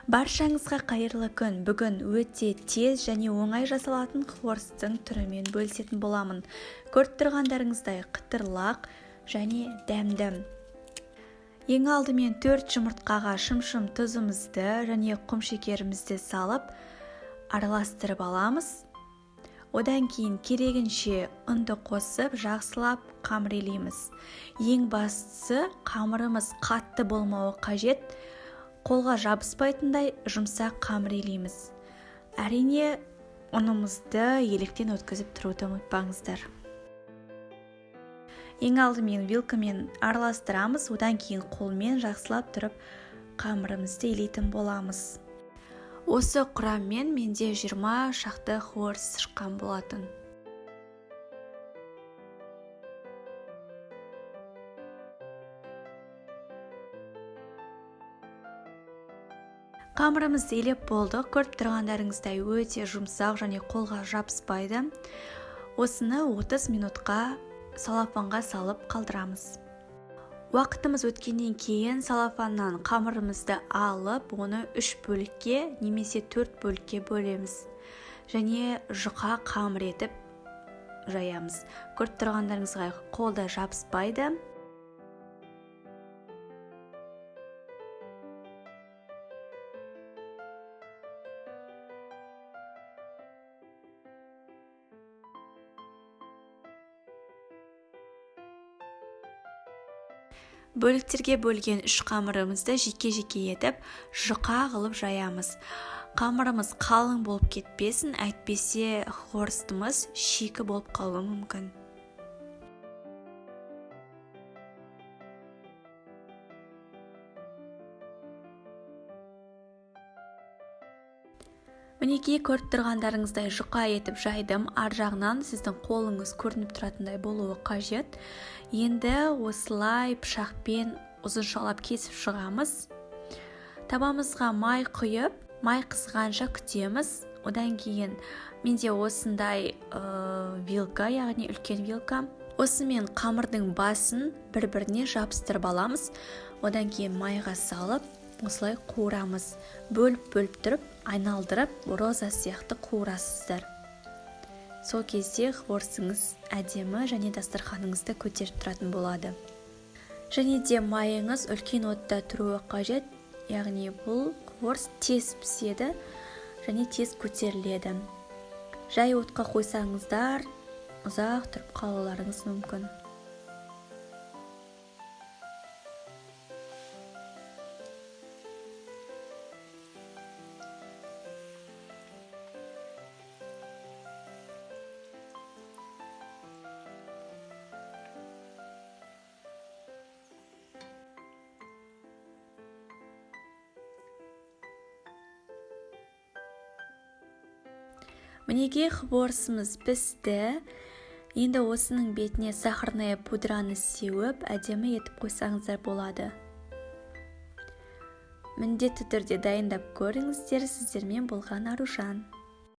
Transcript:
Баршаңызға қайырлы күн. Бүгін өте тез және оңай жасалатын хворсттың түрімен бөлісетін боламын. Көріп тұрғандарыңыздай, қытырлақ және дәмді. Ең алдымен 4 жұмыртқаға шымшым тұзымызды және құм шекерімізді салып, араластырып аламыз. Одан кейін керегінше ұнды қосып, жақсылап қамыр илейміз. Ең бастысы, қамырымыз қатты болмауы қажет. Қолға жабыспайтындай жұмсақ қамыр илейміз. Әрине, ұнымызды електен өткізіп тұруды ұмытпаңыздар. Ең алдымен вилкамен араластырамыз, одан кейін қолмен жақсылап тұрып қамырымызды илейтін боламыз. Осы құраммен менде 20 шақты хворст шыққан болатын. Қамырымызды илеп болдық. Көріп тұрғандарыңыздай, өте жұмсақ және қолға жабыспайды. Осыны 30 минутқа салафанға салып қалдырамыз. Уақытымыз өткеннен кейін салафаннан қамырымызды алып, оны 3 бөлікке немесе 4 бөлікке бөлеміз. Және жұқа қамыр етіп жаямыз. Көріп тұрғандарыңызға, қолда жабыспайды. Бөліктерге бөлген 3 қамырымызды жеке-жеке етіп, жұқа қылып жаямыз. Қамырымыз қалың болып кетпесін, әйтпесе хворстымыз шикі болып қалуы мүмкін. Мінекей, көріп тұрғандарыңыздай, жұқа етіп жайдым. Ар жағынан сіздің қолыңыз көрініп тұратындай болуы қажет. Енді осылай пышақпен ұзыншалап кесіп шығамыз. Табамызға май құйып, май қызғанша күтеміз. Одан кейін менде осындай вилка, яғни үлкен вилка. Осымен қамырдың басын бір-біріне жабыстырып аламыз. Одан кейін майға салып, осылай қуырамыз. Бөліп-бөліп тұрып, айналдырып, роза сияқты қуырасыздар. Сол кезде хворстыңыз әдемі және дастарханыңызды көтеріп тұратын болады. Және де майыңыз үлкен отта тұруы қажет, яғни бұл хворст тез піседі және тез көтеріледі. Жай отқа қойсаңыздар, ұзақ тұрып қалуларыңыз мүмкін. Мінекей, хворстымыз пісті. Енді осының бетіне сахарная пудраны сеуіп, әдемі етіп қойсаңыздар болады. Міндетті түрде дайындап көріңіздер. Сіздермен болған Аружан.